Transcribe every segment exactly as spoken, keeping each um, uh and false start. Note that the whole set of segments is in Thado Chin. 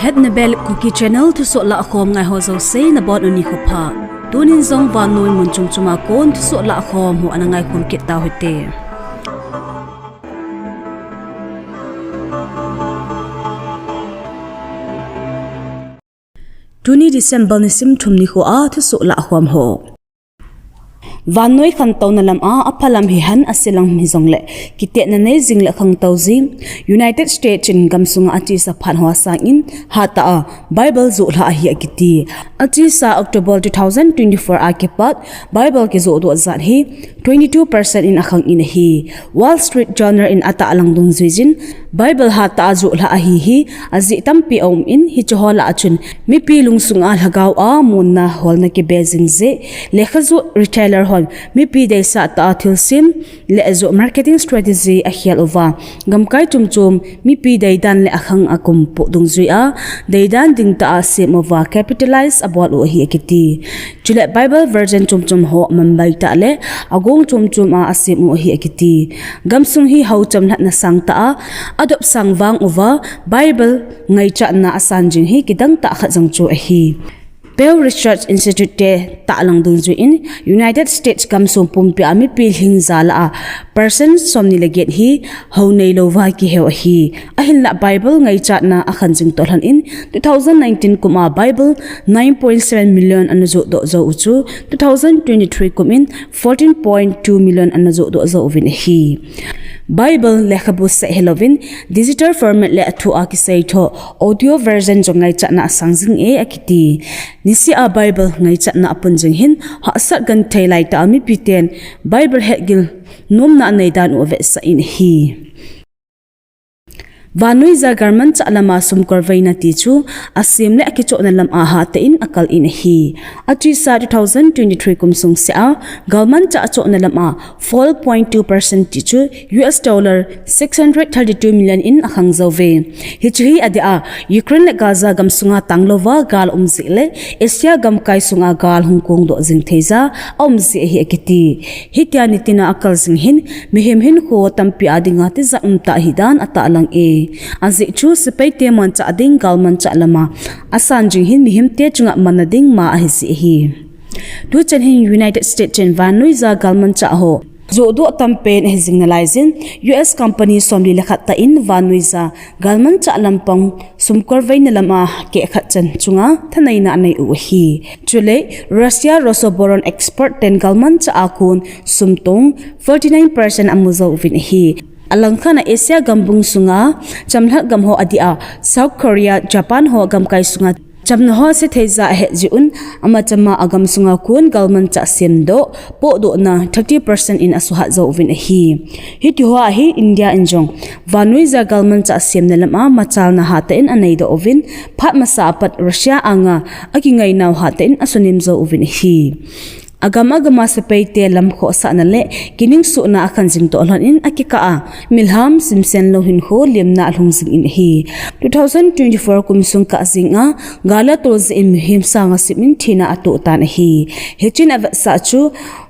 At Nebel Kuki Channel thusoh lahkhom ngai ho jouse nabonun nikho pha. Tunin jong vannoi mun chom chom a kon thusoh lahkhom ho ana ngaikhom kit tau hite. Tuni December nisim thum nikho a thusoh lahkhom ho. Vannoi khantouna lam a aphalam hihen aselam hijongle, kitetna nei jing le khangtou jing United States in gamsunga achesa phat ho sangin hatah a Bible joh lhah ahi akiti. Achesa October two thousand twenty-four a kipat Bible kijoh doh jat hi twenty-two percent in akhang in ahi. Wall Street Journal in atahlang dungjuijin, Bible hatah a joh lhah ahi hi ajeh tampi aum in, hiche ho lah a chun mipi lungsunga lhagao a munna holna kibe jing jeh, lekhajoh retailer hon mipi deisah tah a thilsem le ajoh marketing strategy akhel uva, gamkai chom chom mipi deidan le akhang akum poh dungjui a deidan ding tah a asem uva capitalize abol u ahi akiti. Chule Bible version chom chom ho amanbai tah le agong chom chom a asem u ahi akiti. Gamsung hi hao chamlhatna sangtah a adopsang vang uva Bible ngaichatna asan jing hi kidang tah khat jong chu ahi. Pew Research Institute te tahlang dungjuiyin United States gamsung pumpi a mipi lhingja lah a percent somni le get hi hao neilou va kiheu ahi. Ahinlah Bible ngaichatna akhan jing toh lhon in two thousand nineteen kum a Bible nine point seven million ana joh doh jou u chu two thousand twenty-three kum in fourteen point two million ana joh doh jou uvin ahi. Bible lekhabu seh hilouvin digital format le athu a kisei tho audio version jong ngaichatna asang jing e akiti. Niseh a Bible ngaichatna apun jing hin hahsat genthei laitah a mipi ten Bible hetgil nomna anei dan u avetsah in ahi. Vannoija galmanchah lama sumkolveina ti chu asem le akichohna lam a hatah in akal in ahi. Achesa two thousand twenty-three kum sung seh a galmanchah achohna lam a four point two percent ti chu U S dollar six hundred thirty-two million in akhang jou ve. Hiche hi adeh a Ukraine le Gaza gamsunga tanglouva gal aum jeh le Asia gamkai sunga gal hung kongdoh jing thei ja aum jeh ahi akiti. Hitia nitina akal jing hin mihem hinkho tampi a dinga tijat umtah ahidan atahlang e. Ajeh chu sepai te manchah ding galmanchah lama asan jing hin mihem te chunga manna ding ma ahi jeh ahi. Tuchan hin United States in vannoija galmanchah ho joh doh tampen ahi jing nalaijin, U S company somli le khat tah in vannoija galmanchah lampang sumkolveina lama kehkhat chan chunga thaneina anei u ahi. Chule Russia Rosoboron export ten galmanchah a kon sumtong forty-nine percent amu jou uvin ahi. Alangkhat a Asia gambung sunga chamlhat gam ho adeh a South Korea, Japan ho gamkai sunga chamna ho se thei ja ahet jeh un, ama chama agam sunga kon galmanchah semdoh, pohdohna thirty percent in asuhat jou uvin ahi. Hiti hoa hi India in jong vannoija galmanchah semna lama machalna hatah in aneidoh uvin, phat masa apat Russia anga akingainau hatah in asunem jou uvin ahi. Agam agama sepai te lam khohsahna le kiningsuhna akhan jing toh lhon in akikah a milham simsen lou hinkho lemna alhung jing in ahi. Two thousand twenty-four kum sung kah jing a gal atol jeh in mihem sang asim in thina atoh tan ahi. Hichun avetsah chu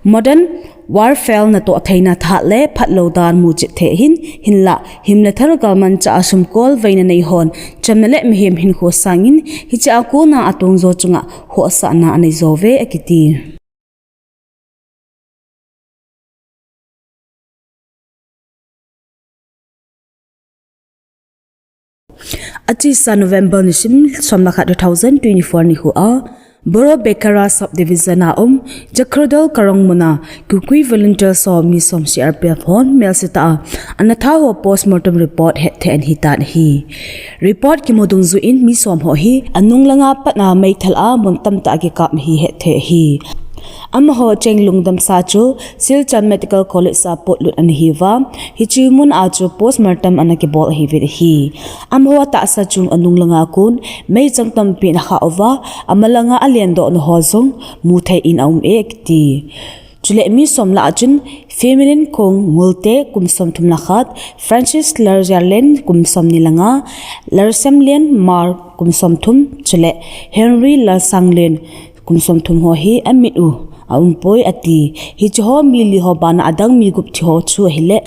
modern warfare natoh theina thahat le phatlou dan muchet thei ahin, hinlah him le thal galmanchah a sumkolveina nei hon chamna le mihem hinkho sangin hiche a kona atongjo chunga khohsahna anei jou ve akiti. Achesa November nisim som le khat two thousand twenty-four nikho a Borobekara subdivision a um Jakardol Karong muna Kukui volunteer som mi som C R P F hon melsetah a ana tha ho postmortem report hetthei ana hitan ahi. Report kimu dungjuiyin mi som ho hi anung langa pat a meithal a mun tamtah a kikap ahi hetthei ahi. Amaho cheng lungdamsa chu Silchar Medical College a potlut ana hiuva, hiche mun a chu postmortem ana kibol ahiuvin ahi. Amaho tahsa chung anung langa kon meichang tampi ana khah uva, amalanga alendohna ho jong muthei in aum e akiti. Chule mi som lah a chun Feminine Kong Ngulte kum somthum le khat, Francis Larjalen kum somni le nga, Larsemlen Mar kum somthum, chule Henry Lalsanglen kum somthum ho hi amit u aumpoi ati. Hiche ho mi li ho bana adang mi gup thi ho chu ahile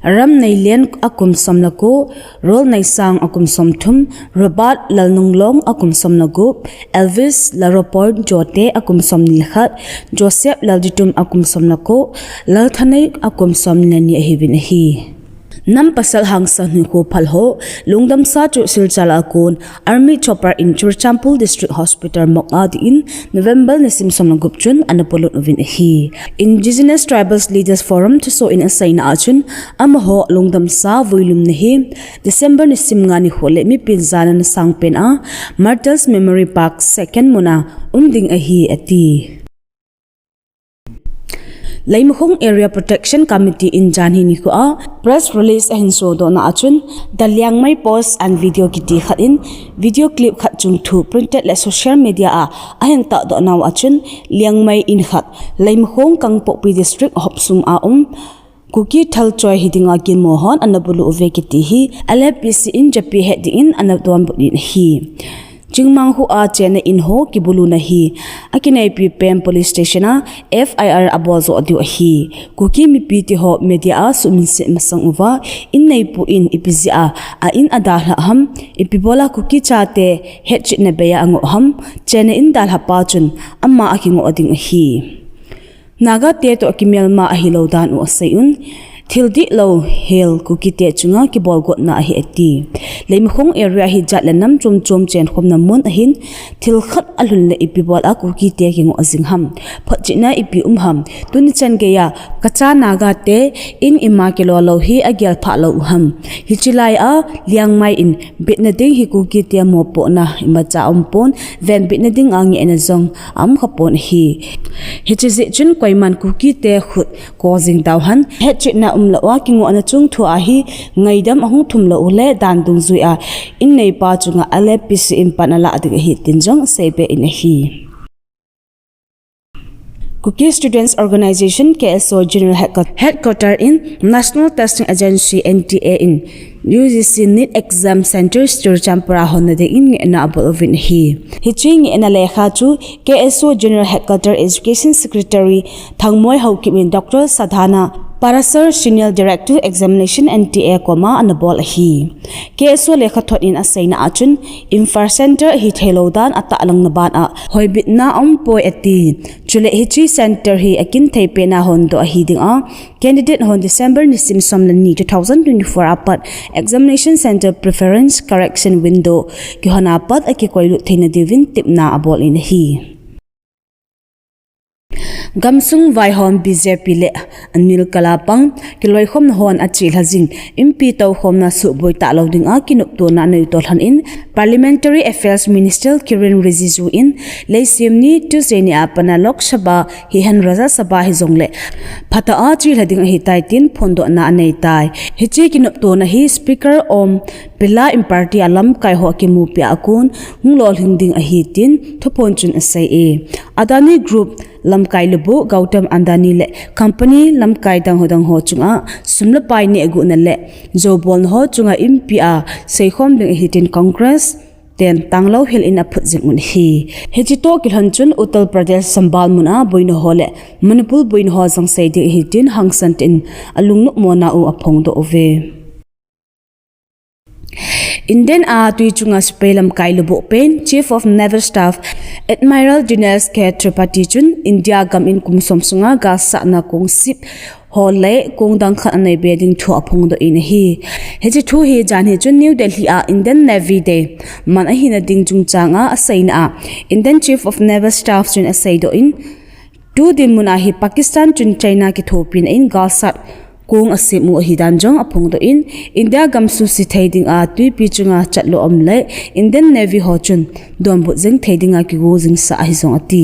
Ram Neilian akum som le ko, Rol Neisang akum som thum, Robert Lalnunglong akum som le gup, Elvis Laropon Jote akum som ni le khat, Joseph Lalditum akum som le ko, Lalthanei akum som ni le ni ahiuvin ahi. Nam pasal hangsan hinkho phal ho lungdamsa chu Silchar a kon Army chopper in Churachandpur District Hospital morgue a dingin November nisim som le gup chun ana polut uvin ahi. Indigenous Tribals Leaders Forum thusoh in aseina a chun amaho lungdamsa vuilumna hi December nisim nga nikho le mipin jana na sangpen a Martyrs Memory Park second mun a um ding ahi ati. Leimakhong Area Protection Committee in janhi nikho a press release ahin sodohna a chun, The Liangmai Post and Video kiti khat in video clip khat chungthu printed le social media a ahin tahdoh nau a chun, Liangmai in khat, Leimakhong Kangpokpi District hopsung a um Kuki thalchoi hi dinga ginmo hon ana bulu uve kiti hi L F P C in japi het dingin ana donbut in ahi. Chingmang khu a chenna in ho kibuluna hi akineipi pen police station a F I R abol jo diu ahi. Kuki mipi ti ho media a suminset masang uva in neipu in ipi jeh a a in adalhah ham, ipi bola Kuki chate hetchetna bei a angoh ham, chenna in dalhah pa chun ama akingoh ding ahi. Naga te toh kimelma ahilou dan u asei un, thil dihlou hel Kuki te chunga kibol gotna ahi ati. Leimakhong area hi jat le nam chom chom chenkhomna mun ahin, thil khat alhun le ipi bol a Kuki te kingoh jing ham. Photchetna ipi um ham. Tuni chan geiya kacha Naga te in ima kilo lou hi agel phah lou u ham. Hiche lai a Liangmai in bitna ding hi Kuki te mopohna imacha umpon, venbitna dinga ngehna jong aum khapon ahi. Hiche jeh chun koiman Kuki te khut ko jing dauhen, hetchetna umlou a kingohna chungthu a hi ngaidam ahung thum lou u le dan dungjui a in neipa chunga L F P C in pan alah ding ahi tin jong aseibe in ahi. Kuki Students Organisation, K S O General Headquarter, Headquarter in National Testing Agency, N T A in U G C NEET Exam Centre Churachandpur a honna dingin ngehna abol uvin ahi. Hiche ngehna lekha chu K S O General Headquarter Education Secretary Thangmoi Haokip in Doctor Sadhana Parasar Senior Director Examination N T A koma ana bol ahi. K S O lekhathot in aseina a chun, Imphal Centre ahi theilou dan atahlang na ban a hoibitna aumpoi ati. Chule hiche centre hi akinthei pen a hondoh ahi dinga, candidate hon December nisim som le ni two thousand twenty-four apat Examination Centre Preference Correction Window kihon apat akikoilut theina diuvin tepna abol in ahi. Gamsung vaihom B J P le anil kala pang kiloikhomna hon achelha jing inpi toukhomna suboi talou dinga kinoptona anei toh lhon in Parliamentary Affairs Minister Kiren Rijiju in leiset ni Tuesday ni a pat a Lok Sabha hihen Rajya Sabha hijongle phatah a chelha ding ahitai tin phondohna anei tai. Hiche kinoptona hi Speaker Om Birla in party a lamkai ho akimupi a kon hung lolhing ding ahi tin thuphon chun asei e. Adani Group lamkai lubuh Gautam Adani le company lamkai dang ho dang ho chunga sum le pai neh guhna le joubolna ho chunga inpi a seikhom ding ahi tin Congress ten tanglou hel in aphut jing un ahi. Hiche toh kilhon chun Uttar Pradesh Chambal mun a boina ho le Manipur boina ho jong sei ding ahi tin hangsan tah in alungnopmona u aphongdoh uve. Indian a twi chunga sepai lamkai lubuh pen Chief of Naval Staff Admiral Dinesh K Tripathi chun India gam in kum som sunga galsatna kong sip ho le kong dang khat anei be ding thu aphongdoh in ahi. Hiche thu hi janhi chun New Delhi a Indian Navy Day man ahina ding chungchang a aseina a Indian Chief of Naval Staff chun aseidoh in, tu dinmun a hi Pakistan chun China kithopina in galsat kong asem u ahi dan jong aphongdoh in, India gam suhset thei dinga twipi chunga chatlo um le Indian Navy ho chun donbut jing thei dinga kigo jingsa ahi jong ati.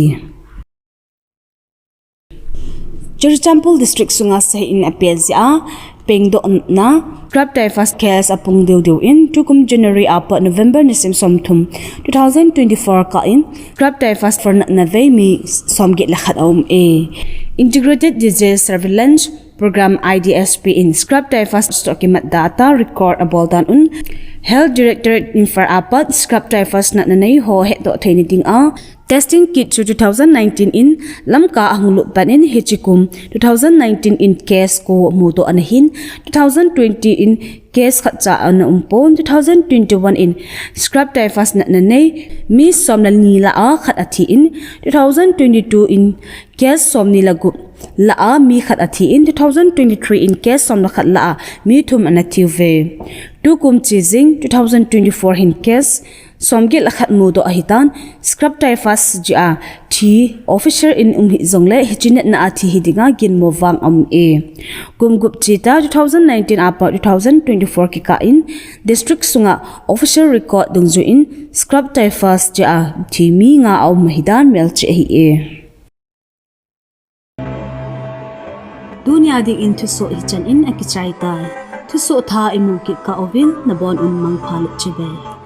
Churachandpur District sunga sahi in apet jeh a pengdohna Scrap Typhus case apung deu deu in, tukum January apat November nisim som thum, two thousand twenty-four kah in Scrap Typhus fornatna vei mi som get le khat aum e. Integrated Disease Surveillance Program I D S P in scrub typhus toh kimat data record abol dan un, Health Directorate Imphal apat scrub typhus natna nei ho hetdoh theina dinga testing kit chu two thousand nineteen in Lamka ahung lut pan in hiche kum two thousand nineteen in case ko mudoh ana hin, two thousand twenty in case khat cha ana umpon, two thousand twenty-one in scrub typhus natna nei mi som le ni lah a khat athi in, two thousand twenty-two in case som ni le gup lah a mi khat athi in, two thousand twenty-three in case som le khat lah a mi thum ana thiuve. Tukum chejing two thousand twenty-four hin case som get le khat mudoh ahitan, scrub typhus jeh a thi officer in um hih jongle hiche natna a thi hi dinga ginmo vang aum e. Kum gup cheta two thousand nineteen apat two thousand twenty-four kikah in district sunga official record dungjui in scrub typhus jeh a thi mi nga aum ahidan melchih ahi e. Tunia dingin thusoh hichan in akichai tai. Thusoh thah imu kit kah uvin nabon un mangpha le chibai.